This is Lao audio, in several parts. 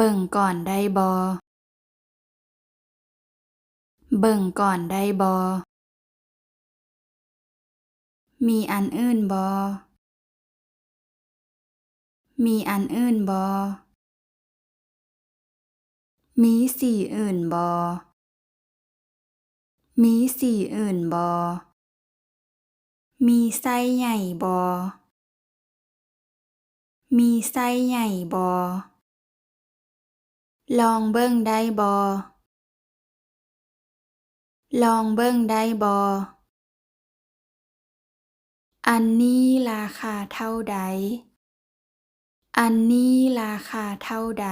ບິ່ງກ່ອນໄດ້ບໍ່? ເບິ່ງກ່ອນໄດ້ບໍ່? ມີອັນອື່ນບໍ່? ມີອັນອື່ນບໍ່? ມີສີອື່ນບໍ່? ມີສີອື່ນບໍ່? ມີໄຊໃຫຍ່ບໍ່? ມີໄຊໃຫຍ່ບໍ່? ລອງເບິ່ງໄດ້ບໍ່? ລອງເບິ່ງໄດ້ບໍ່? ອັນນີ້ລາຄາເທົ່າໃດ? ອັນນີ້ລາຄາເທົ່າໃດ?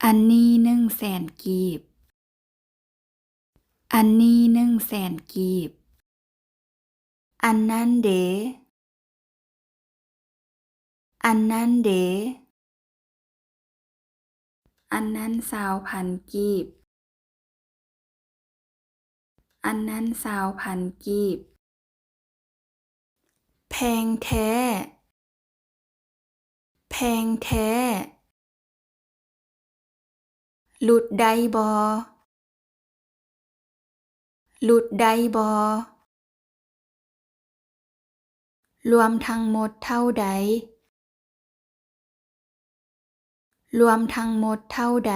ອັນນີ້ໜຶ່ງແສນກີບ. ອັນນີ້ໜຶ່ງແສນກີບ. ອັນນັ້ນເດ? ອັນນັ້ນເດ? ອັນນັ້ນຊາວພັນກີບ. ອັນນັ້ນຊາວພັນກີບ. ແພງແທ້. ແພງແທ້. ຫຼຸດໄດ້ບໍ່? ຫຼຸດໄດ້ບໍ່? ລວມທັງໝົດເທົ່າໃດ? ລວມທັງໝົດເທົ່າໃດ?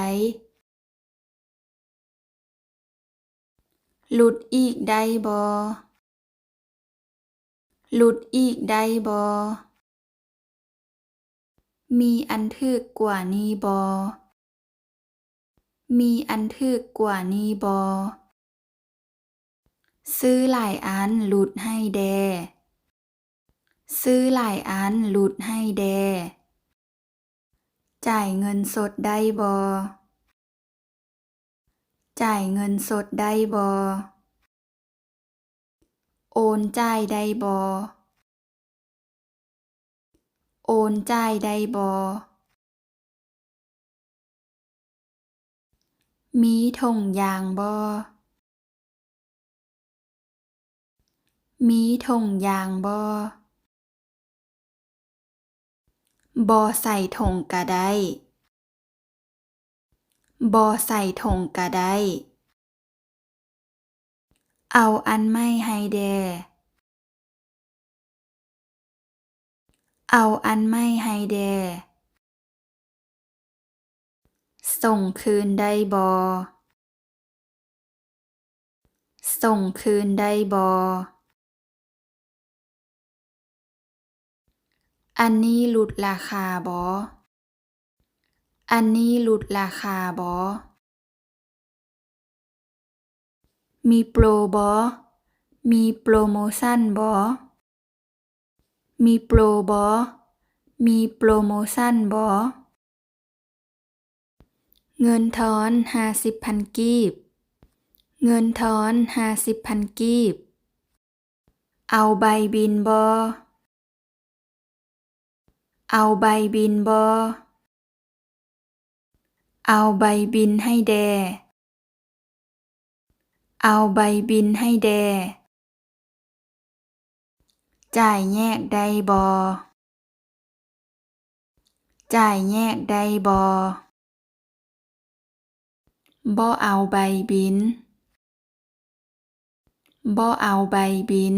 ຫຼຸດອີກໄດ້ບໍ່? ຫຼຸດອີກໄດ້ບໍ່? ມີອັນຖືກກວ່ານີ້ບໍ່? ມີອັນຖືກກວ່ານີ້ບໍ່? ຊື້ຫຼາຍອັນຫຼຸດໃຫ້ແດ່. ຊື້ຫຼາຍອັນຫຼຸດໃຫ້ແດ່. ຈ່າຍເງິນສົດໄດ້ບໍ່? ຈ່າຍເງິນສົດໄດ້ບໍ່? ໂອນຈ່າຍໄດ້ບໍ່? ໂອນຈ່າຍໄດ້ບໍ່? ມີຖົງຢາງບໍ່? ມີຖົງຢາງບໍ່? ບໍ່ໃສ່ຖົງກະໄດ້. ບໍ່ໃສ່ຖົງກະໄດ້. ເອົາອັນໃໝ່ໃຫ້ແດ່. ເອົາອັນໃໝ່ໃຫ້ແດ່. ສົ່ງຄືນໄດ້ບໍ່? ສົ່ງຄືນໄດ້ບໍ່? ອັນນີ້ຫຼຸດລາຄາບໍ່? ອັນນີ້ຫຼຸດລາຄາບໍ່? ມີໂປຣບໍ່? ມີໂປຣໂມຊັນບໍ່? ມີໂປຣບໍ່? ມີໂປຣໂມຊັນບໍ່? ເງິນທອນຫ້າສິບພັນກີບ. ເງິນທອນຫ້າສິບພັນກີບ. ເອົາໃບບິນບໍ່? ເອົາໃບບິນບໍ່? ເອົາໃບບິນໃຫ້ແດ່. ເອົາໃບບິນໃຫ້ແດ່. ຈ່າຍແຍກໄດ້ບໍ່? ຈ່າຍແຍກໄດ້ບໍ່? ບໍ່ເອົາໃບບິນ. ບໍ່ເອົາໃບບິນ.